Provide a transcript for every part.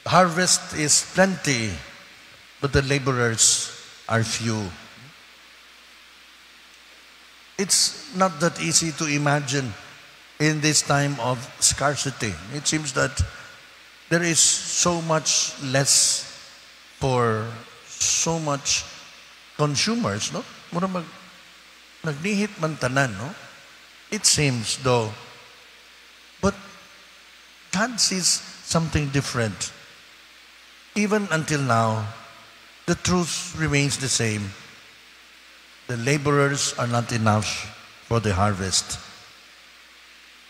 The harvest is plenty, but the laborers are few. It's not that easy to imagine in this time of scarcity. It seems that there is so much less for so much consumers, no? Mura mag nagnihit man tanan, no? It seems though. But God sees something different. Even until now, the truth remains the same. The laborers are not enough for the harvest.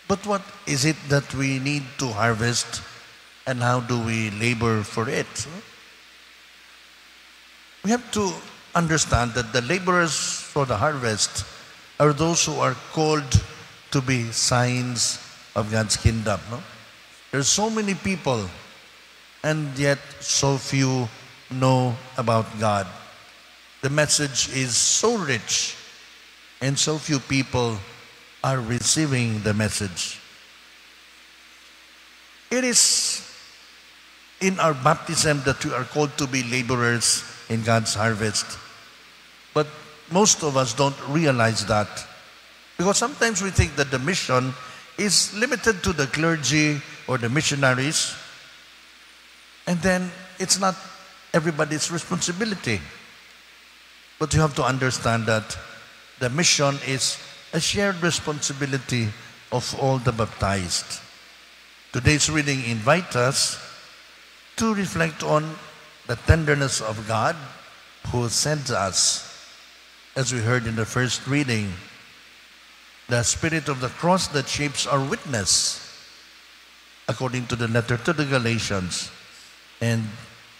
But what is it that we need to harvest, and how do we labor for it? We have to understand that the laborers for the harvest are those who are called to be signs of God's kingdom. No? There's so many people, and yet so few know about God. The message is so rich, and so few people are receiving the message. It is in our baptism that we are called to be laborers in God's harvest. But most of us don't realize that. Because sometimes we think that the mission is limited to the clergy or the missionaries, and then it's not everybody's responsibility. But you have to understand that the mission is a shared responsibility of all the baptized. Today's reading invites us to reflect on the tenderness of God who sends us. As we heard in the first reading, the spirit of the cross that shapes our witness, according to the letter to the Galatians. And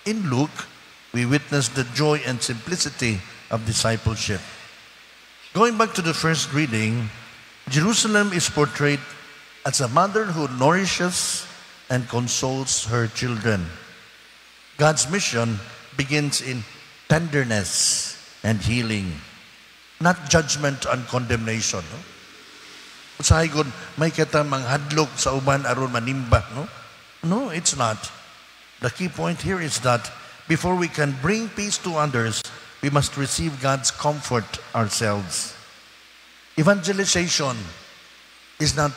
in Luke, we witness the joy and simplicity of discipleship. Going back to the first reading, Jerusalem is portrayed as a mother who nourishes and consoles her children. God's mission begins in tenderness and healing, not judgment and condemnation. No? Usahay gud, maayo kita manghadlok sa uban aron manimba, no? No, it's not. The key point here is that before we can bring peace to others, we must receive God's comfort ourselves. Evangelization is not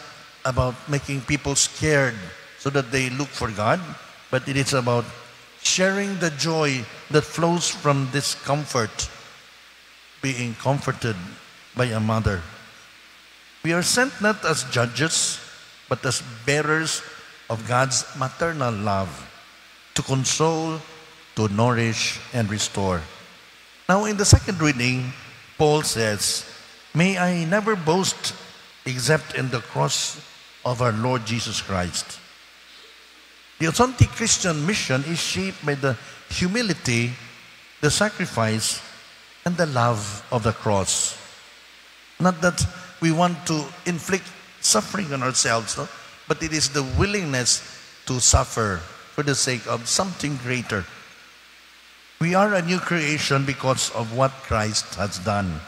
about making people scared so that they look for God, but it is about sharing the joy that flows from this comfort, being comforted by a mother. We are sent not as judges, but as bearers of God's maternal love to console, to nourish, and restore. Now, in the second reading, Paul says, "May I never boast except in the cross of our Lord Jesus Christ." The authentic Christian mission is shaped by the humility, the sacrifice, and the love of the cross. Not that we want to inflict suffering on ourselves, no? But it is the willingness to suffer for the sake of something greater. We are a new creation because of what Christ has done.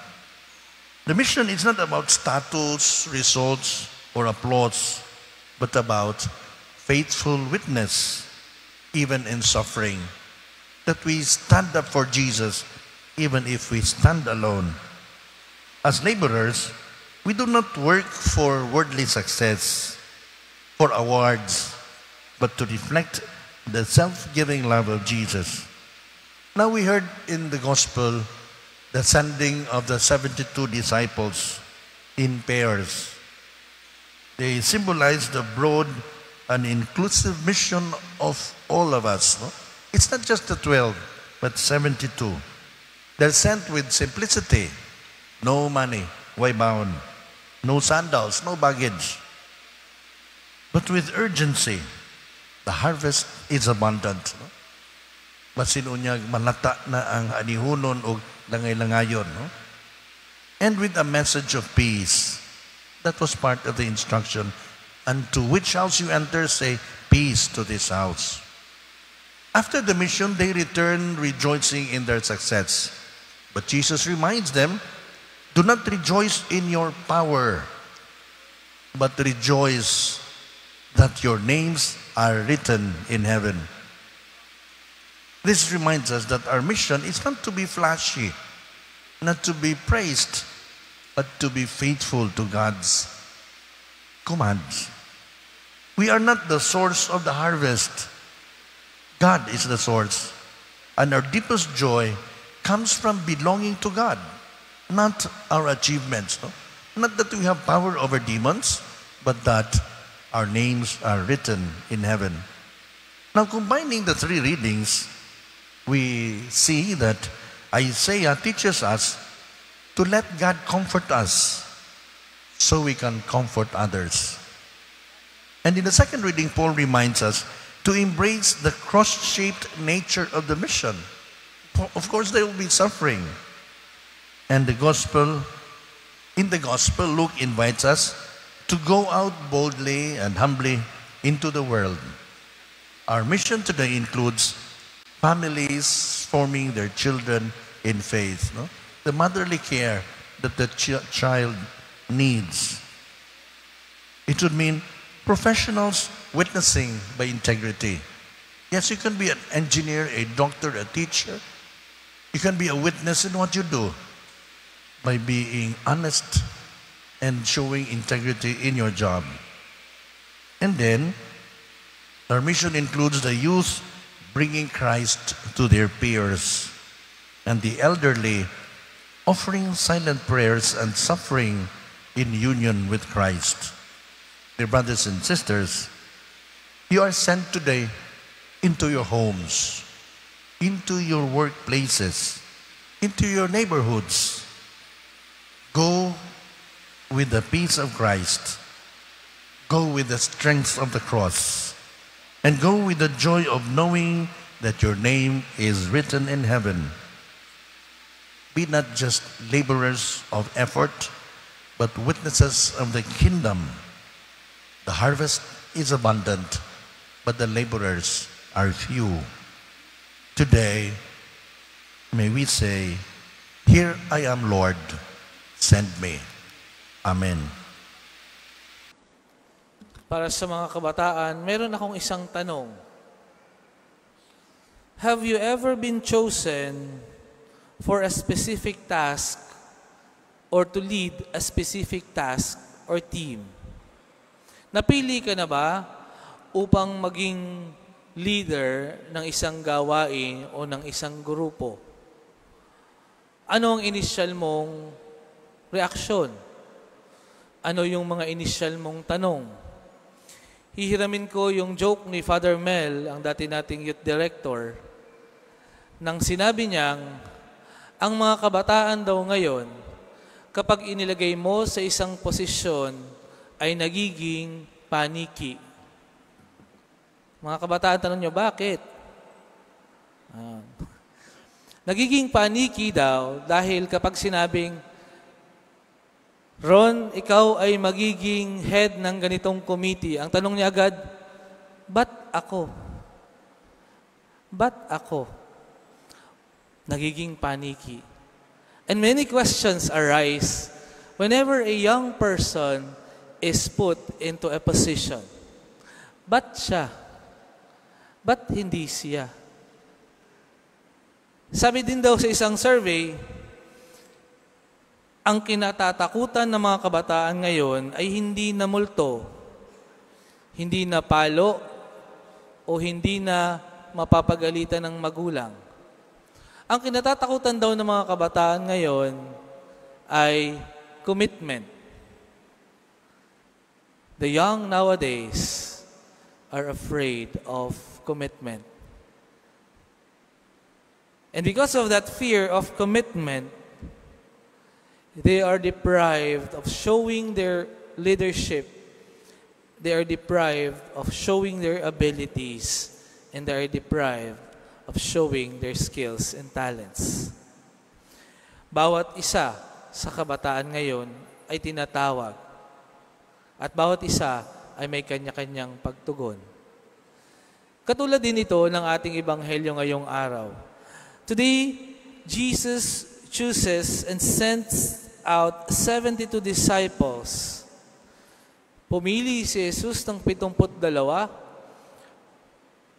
The mission is not about status, results, or applause, but about faithful witness, even in suffering. That we stand up for Jesus, even if we stand alone. As laborers, we do not work for worldly success, for awards, but to reflect the self-giving love of Jesus. Now we heard in the gospel the sending of the 72 disciples in pairs. They symbolize the broad and inclusive mission of all of us. No? It's not just the 12, but 72. They're sent with simplicity. No money, way bound. No sandals, no baggage. But with urgency. The harvest is abundant. No? Basin unyag malata na ang anihunon o langay-langayon. No? And with a message of peace. That was part of the instruction. "And to which house you enter, say, 'Peace to this house.'" After the mission, they return rejoicing in their success. But Jesus reminds them, "Do not rejoice in your power, but rejoice that your names are written in heaven." This reminds us that our mission is not to be flashy, not to be praised, but to be faithful to God's commands. We are not the source of the harvest. God is the source. And our deepest joy comes from belonging to God, not our achievements. No? Not that we have power over demons, but that our names are written in heaven. Now, combining the three readings, we see that Isaiah teaches us to let God comfort us so we can comfort others. And in the second reading, Paul reminds us to embrace the cross-shaped nature of the mission. Of course, there will be suffering. And in the gospel, Luke invites us to go out boldly and humbly into the world. Our mission today includes families forming their children in faith. No? The motherly care that the child needs. It would mean professionals witnessing by integrity. Yes, you can be an engineer, a doctor, a teacher. You can be a witness in what you do by being honest and showing integrity in your job. And then, our mission includes the youth bringing Christ to their peers and the elderly offering silent prayers and suffering in union with Christ. Dear brothers and sisters, you are sent today into your homes, into your workplaces, into your neighborhoods. Go with the peace of Christ. Go with the strength of the cross. And go with the joy of knowing that your name is written in heaven. Be not just laborers of effort, but witnesses of the kingdom. The harvest is abundant, but the laborers are few. Today, may we say, "Here I am, Lord, send me." Amen. Para sa mga kabataan, meron akong isang tanong. Have you ever been chosen for a specific task or to lead a specific task or team? Napili ka na ba upang maging leader ng isang gawain o ng isang grupo? Ano ang initial mong reaksyon? Ano yung mga initial mong tanong? Hihiramin ko yung joke ni Father Mel, ang dati nating youth director, nang sinabi niyang, ang mga kabataan daw ngayon, kapag inilagay mo sa isang posisyon, ay nagiging panicky. Mga kabataan, tanong nyo, bakit? Nagiging panicky daw dahil kapag sinabing, "Ron, ikaw ay magiging head ng ganitong committee." Ang tanong niya agad, "Ba't ako? Ba't ako?" Nagiging panicky. And many questions arise whenever a young person is put into a position. Ba't siya? Ba't hindi siya? Sabi din daw sa isang survey, ang kinatatakutan ng mga kabataan ngayon ay hindi na multo, hindi na palo, o hindi na mapapagalitan ng magulang. Ang kinatatakutan daw ng mga kabataan ngayon ay commitment. The young nowadays are afraid of commitment. And because of that fear of commitment, they are deprived of showing their leadership. They are deprived of showing their abilities. And they are deprived of showing their skills and talents. Bawat isa sa kabataan ngayon ay tinatawag. At bawat isa ay may kanya-kanyang pagtugon. Katulad din ito ng ating ebanghelyo ngayong araw. Today, Jesus chooses and sends out 72 disciples. Pumili si Jesus ng 72.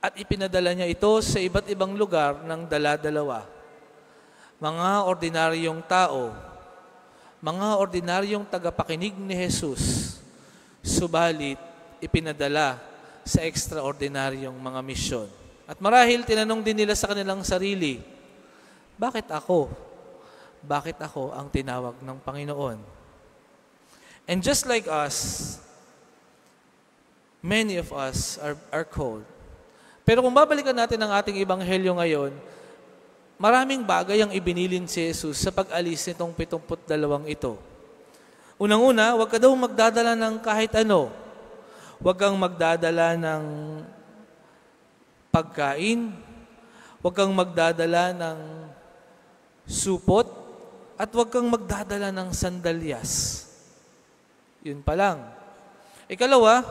At ipinadala niya ito sa iba't ibang lugar ng dala-dalawa. Mga ordinaryong tao, mga ordinaryong tagapakinig ni Jesus, subalit ipinadala sa ekstraordinaryong mga misyon. At marahil tinanong din nila sa kanilang sarili, "Bakit ako? Bakit ako ang tinawag ng Panginoon?" And just like us, many of us are called. Pero kung babalikan natin ang ating ebanghelyo ngayon, maraming bagay ang ibinilin si Jesus sa pag-alis nitong 72 ito. Unang-una, huwag ka daw magdadala ng kahit ano. Huwag kang magdadala ng pagkain, huwag kang magdadala ng supot, at huwag kang magdadala ng sandalyas. Yun pa lang. Ikalawa,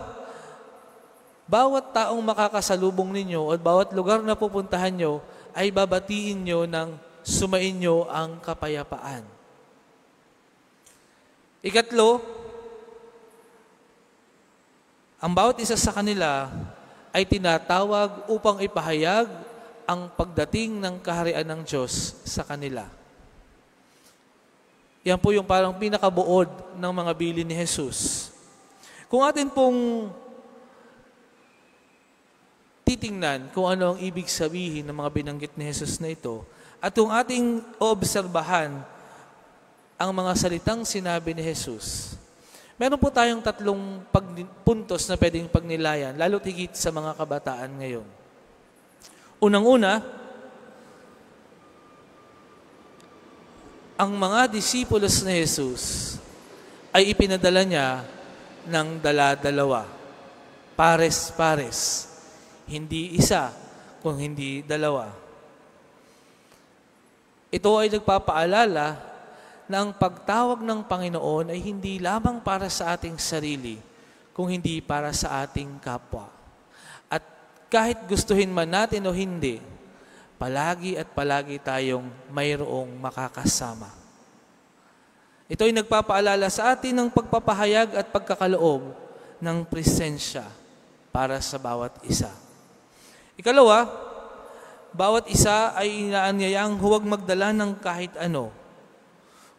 bawat taong makakasalubong ninyo at bawat lugar na pupuntahan nyo ay babatiin nyo ng "Sumainyo ang kapayapaan." Ikatlo, ang bawat isa sa kanila ay tinatawag upang ipahayag ang pagdating ng kaharian ng Diyos sa kanila. Yan po yung parang pinakabuod ng mga bilin ni Jesus. Kung atin pong titingnan kung ano ang ibig sabihin ng mga binanggit ni Jesus na ito, at kung ating oobserbahan ang mga salitang sinabi ni Jesus, meron po tayong tatlong puntos na pwedeng pagnilayan, lalo higit sa mga kabataan ngayon. Unang-una, ang mga disipulos ni Jesus ay ipinadala niya ng dala-dalawa. Pares-pares. Hindi isa, kung hindi dalawa. Ito ay nagpapaalala na ang pagtawag ng Panginoon ay hindi lamang para sa ating sarili, kung hindi para sa ating kapwa. At kahit gustuhin man natin o hindi, palagi at palagi tayong mayroong makakasama. Ito ay nagpapaalala sa atin ng pagpapahayag at pagkakaloob ng presensya para sa bawat isa. Ikalawa, bawat isa ay inaanyayang huwag magdala ng kahit ano.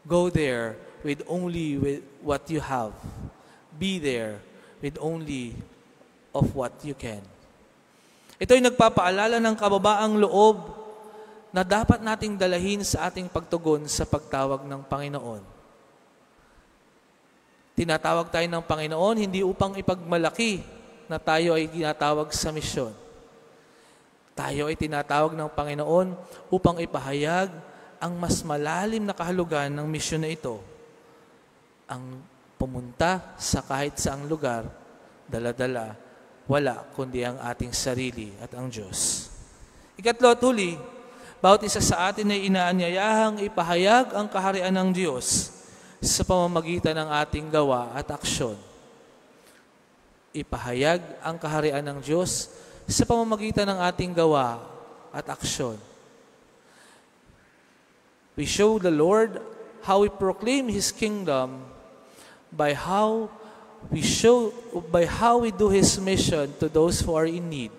Go there with only with what you have. Be there with only of what you can. Ito ay nagpapaalala ng kababaang loob na dapat nating dalahin sa ating pagtugon sa pagtawag ng Panginoon. Tinatawag tayo ng Panginoon hindi upang ipagmalaki na tayo ay tinatawag sa misyon. Tayo ay tinatawag ng Panginoon upang ipahayag ang mas malalim na kahulugan ng misyon na ito. Ang pumunta sa kahit saang lugar, dala-dala, wala kundi ang ating sarili at ang Diyos. Ikatlo at huli, bawat isa sa atin ay inaanyayahang ipahayag ang kaharian ng Diyos sa pamamagitan ng ating gawa at aksyon. Ipahayag ang kaharian ng Diyos sa pamamagitan ng ating gawa at aksyon. We show the Lord how we proclaim His kingdom by how we do His mission to those who are in need,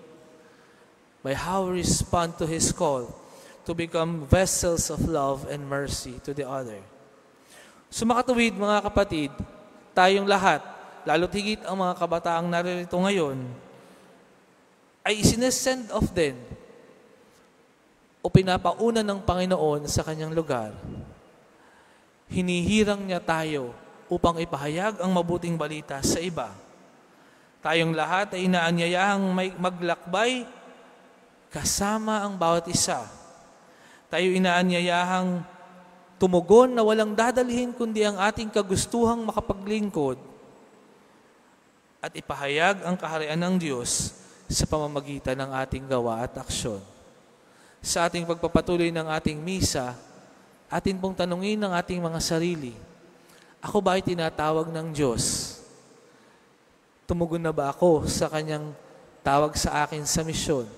by how we respond to His call to become vessels of love and mercy to the other. So makatuwid, mga kapatid, tayong lahat, lalo't higit ang mga kabataang naririto ngayon, ay isinesend off din o pinapauna ng Panginoon sa kanyang lugar. Hinihirang niya tayo upang ipahayag ang mabuting balita sa iba. Tayong lahat ay inaanyayahang may maglakbay kasama ang bawat isa. Tayo inaanyayahang tumugon na walang dadalhin kundi ang ating kagustuhang makapaglingkod at ipahayag ang kaharian ng Diyos sa pamamagitan ng ating gawa at aksyon. Sa ating pagpapatuloy ng ating misa, atin pong tanungin ang ating mga sarili, "Ako ba ay tinatawag ng Diyos? Tumugon na ba ako sa kanyang tawag sa akin sa misyon?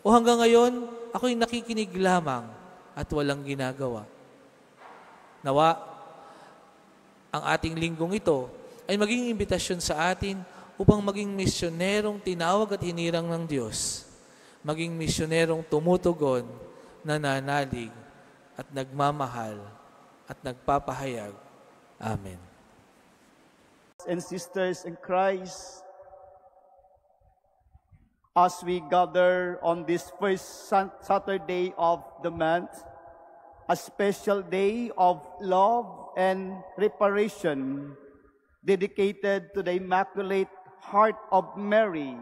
O hanggang ngayon, ako'y nakikinig lamang at walang ginagawa?" Nawa, ang ating linggong ito ay maging imbitasyon sa atin upang maging misyonerong tinawag at hinirang ng Diyos. Maging misyonerong tumutugon, nananalig, at nagmamahal, at nagpapahayag. Amen. And sisters in Christ, as we gather on this first Saturday of the month, a special day of love and reparation dedicated to the Immaculate Heart of Mary,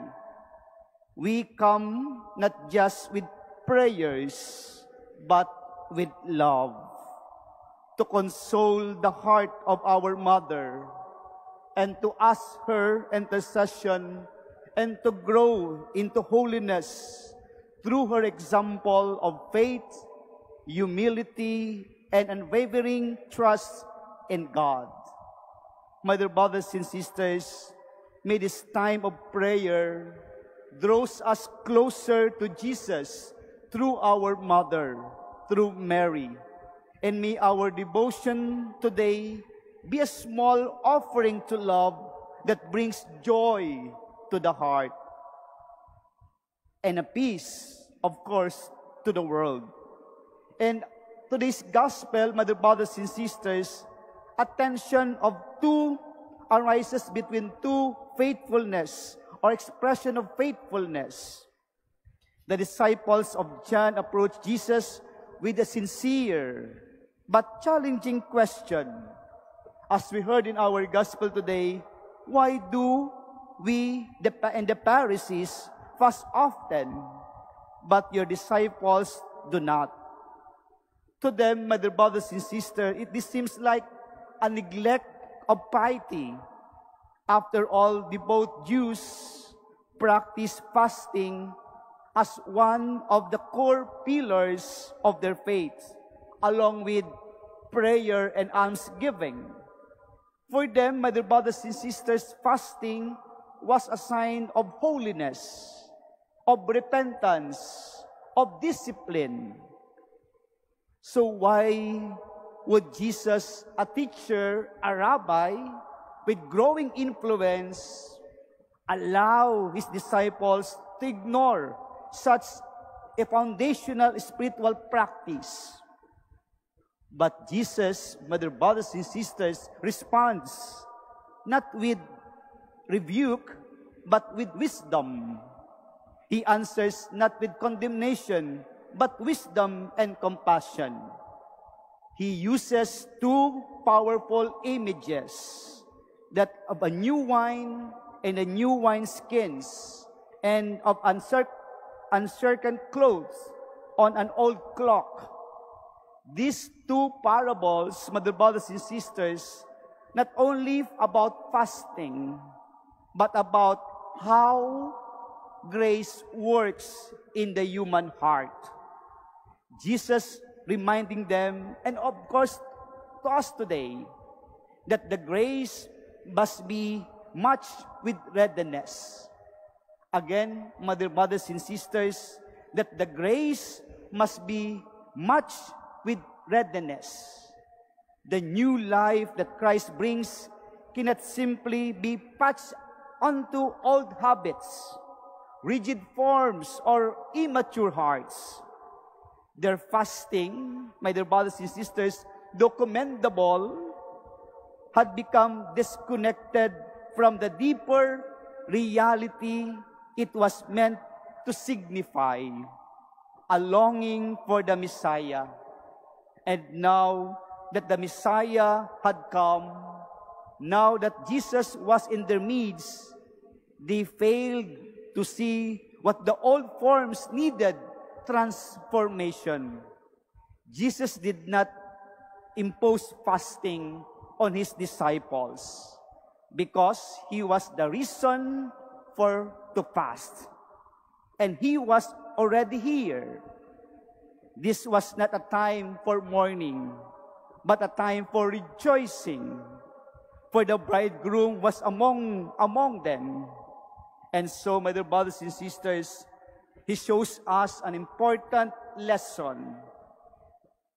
we come not just with prayers, but with love to console the heart of our mother and to ask her intercession and to grow into holiness through her example of faith, humility, and unwavering trust in God. My dear brothers and sisters, may this time of prayer draws us closer to Jesus through our mother, through Mary. And may our devotion today be a small offering to love that brings joy to the heart and a peace, of course, to the world. And today's gospel, my dear brothers and sisters, a tension of two arises between two faithfulness or expression of faithfulness. The disciples of John approached Jesus with a sincere but challenging question. As we heard in our gospel today, "Why do we and the Pharisees fast often, but your disciples do not?" To them, my dear brothers and sisters, this seems like a neglect of piety. After all, devout Jews practice fasting as one of the core pillars of their faith, along with prayer and almsgiving. For them, my dear brothers and sisters, fasting was a sign of holiness, of repentance, of discipline. So why would Jesus, a teacher, a rabbi, with growing influence, allow his disciples to ignore such a foundational spiritual practice? But Jesus, my dear brothers and sisters, responds not with rebuke, but with wisdom. He answers not with condemnation, but wisdom and compassion. He uses two powerful images, that of a new wine and a new wine skins, and of uncircumcised clothes on an old cloak. These two parables, my dear brothers and sisters, not only about fasting, but about how grace works in the human heart. Jesus reminding them, and of course to us today, that the grace must be matched with readiness. Again, my dear brothers and sisters, that the grace must be matched with readiness. The new life that Christ brings cannot simply be patched onto old habits, rigid forms, or immature hearts. Their fasting, my dear brothers and sisters, though commendable, had become disconnected from the deeper reality it was meant to signify, a longing for the Messiah. And now that the Messiah had come, now that Jesus was in their midst, they failed to see what the old forms needed transformation. Jesus did not impose fasting on his disciples because he was the reason for to fast. And he was already here. This was not a time for mourning, but a time for rejoicing. For the bridegroom was among them. And so, my dear brothers and sisters, he shows us an important lesson.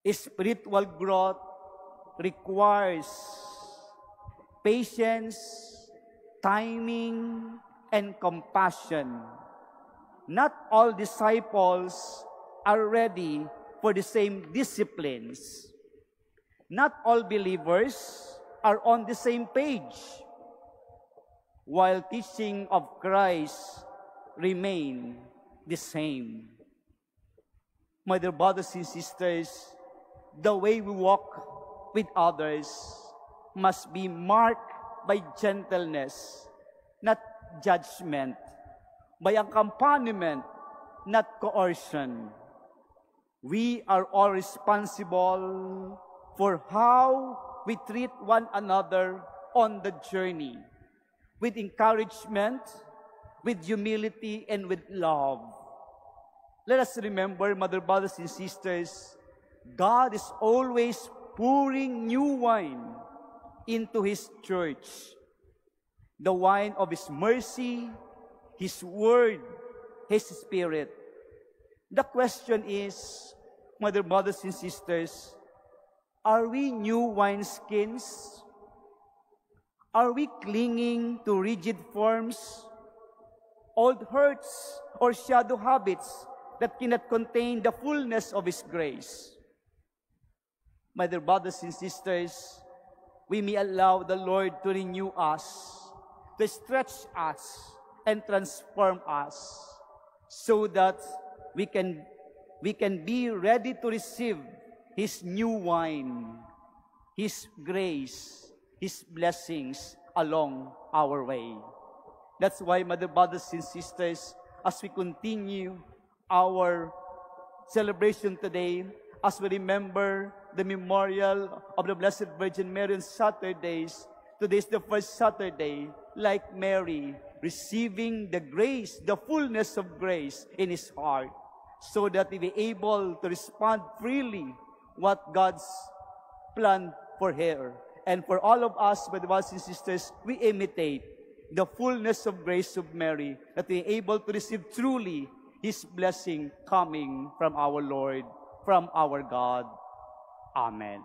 Spiritual growth requires patience, timing, and compassion. Not all disciples are ready for the same disciplines. Not all believers are on the same page, while teaching of Christ remain the same. My dear brothers and sisters, the way we walk with others must be marked by gentleness, not judgment, by accompaniment, not coercion. We are all responsible for how we treat one another on the journey, with encouragement, with humility, and with love. Let us remember, mother, brothers, and sisters, God is always pouring new wine into His church. The wine of His mercy, His word, His Spirit. The question is, mother, brothers, and sisters, are we new wineskins? Are we clinging to rigid forms, old hurts, or shadow habits that cannot contain the fullness of His grace? My dear brothers and sisters, we may allow the Lord to renew us, to stretch us, and transform us so that we can be ready to receive His new wine, His grace, His blessings along our way. That's why, my dear brothers and sisters, as we continue our celebration today, as we remember the memorial of the Blessed Virgin Mary on Saturdays, today is the first Saturday, like Mary, receiving the grace, the fullness of grace in his heart, so that he be able to respond freely what God's plan for her. And for all of us, brothers and sisters, we imitate the fullness of grace of Mary, that we are able to receive truly His blessing coming from our Lord, from our God. Amen.